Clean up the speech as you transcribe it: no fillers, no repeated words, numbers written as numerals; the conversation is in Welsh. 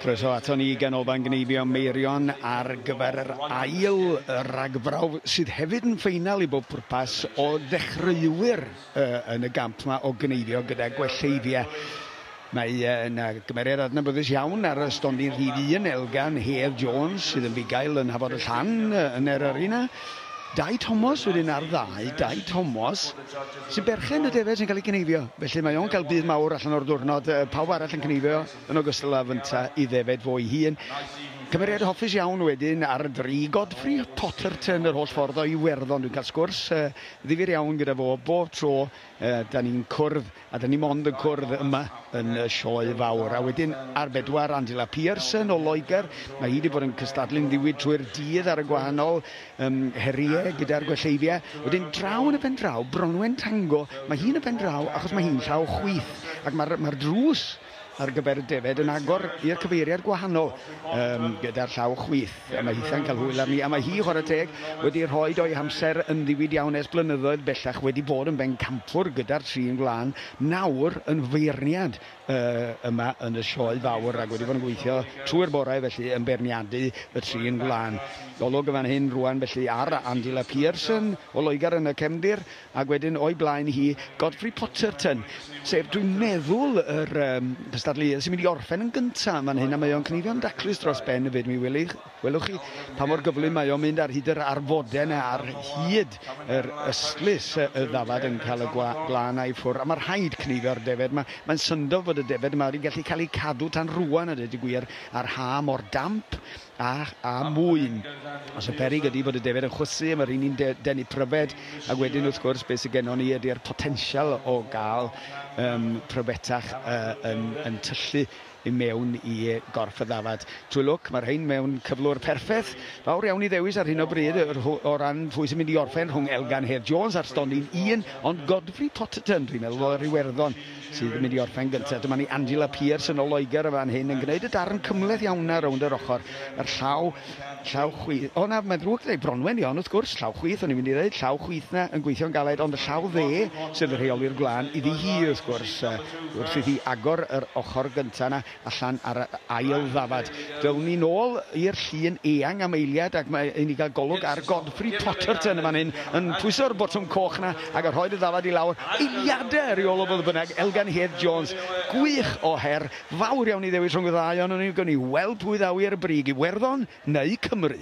Croeso aton ni i Ganolfan Gneifio Meirion ar gyfer yr ail ragbrawf sydd hefyd yn ffeinal i bob pwrpas o ddechreuwyr yn y gamp yma o gneifio gyda gwelleiddiau. Mae yna gymeriad adnabyddus iawn ar y stondin rhif 1, Elgan Hedd Jones, sydd yn fugail yn Hafod y Llan yn Eryri 'na. Dai Thomas wedyn ar ddau, Dai Thomas sy'n berchen y defaid sy'n cael ei cneifio. Felly mae o'n cael budd mawr allan o'r diwrnod, pawb arall yn cneifio yn ogystal â fynta i ddefed fo'i hun. Cymeriad hoffus iawn wedyn ar dri, Godfrey Potterton yr holl ffordd o Iwerddon. Dwi'n cael sgwrs ddifyr iawn gyda fo bob tro da ni'n cwrdd, a da ni mond yn cwrdd yma yn y sioe fawr. A wedyn ar bedwar, Angela Pearson o Loegr. Mae hi wedi bod yn cystadlu'n ddiwyd trwy'r dydd ar y gwahanol heriau gyda'r gwelleiddiau. Wedyn draw yn y pen draw, Bronwen Tango. Mae hi'n y pen draw achos mae hi'n llaw chwith. Ac mae'r drws ar gyfer y defed yn agor i'r cyfeiriad gwahanol gyda'r llaw chwith. A mae hitha'n cael hwyl arni. A mae hi, chwarae teg, wedi rhoi o'i hamser yn ddiwyd iawn ers blynyddoedd bellach, wedi bod yn bencampwr gyda'r trin gwlân, nawr yn feirniad yma yn y sioe fawr ac wedi bod yn gweithio trwy'r borau felly yn beirniadu y trin gwlân. Golwg y fan hyn rwan felly ar Angela Pearson o Loegr yn y cefndir, ac wedyn o'i blaen hi Godfrey Potterton, sef dwi'n meddwl yr cystadleuydd sy'n mynd i orffen yn gyntaf fan hyn, a mae o'n cneifio'n daclus dros ben hefyd. Mi welwch chi pa mor gyflym mae o'n mynd ar hyd yr arfoden ar hyd yr ystlys y ddafad yn cael y gwlân a'i ffwrdd. A mae rhaid cneifio'r defed. Mae'n syndod fod y defed yma wedi gallu cael eu cadw tan rwan, a dweud y gwir, ar ha mor damp a mwyn. Os y peryg ydy bod y defed yn chwysu, a mae rheini'n denu pryfed, ac wedyn wrth gwrs beth sydd gennon ni ydy'r potensial o gael pryfetach yn tyllu i mewn i gorff y ddafad. Trwy lwc, mae'r rhain mewn cyflwr perffaith. Fawr iawn i ddewis ar hyn o bryd o ran pwy sy'n mynd i orffen rhwng Elgan Hedd Jones ar stondin 1, ond Godfrey Potterton, dwi'n meddwl, o'r Iwerddon sydd yn mynd i orffen gyntaf. Dyma ni Angela Pearson o Loegr y fan hyn yn gwneud y darn cymhleth iawn na rownd yr ochr. Yr llaw chwith. O na, mae'n ddrwg dweud Bronwen iawn wrth gwrs, llaw chwith, o'n i'n mynd i ddweud, llaw chwith na yn gweithio'n galed, ond y llaw dde sydd yn rheoli'r gwlân iddi hi wrth gwrs, wrth iddi agor yr ochr gyntaf na allan ar yr ail ddafad. Down ni nôl i'r llun eang am eiliad ac mae i ni gael golwg ar Godfrey Potterton yn fan hyn yn pwyso'r botwm coch na ac yn rhoi'r ddafad i lawr. Eiliadau ar ôl o fodd bynnag, Elgan Hedd Jones, gwych o her, fawr iawn i ddewis rhwng y ddau ond ni gawn ni weld pwy ddaw i'r brig, Iwerddon neu Cymru.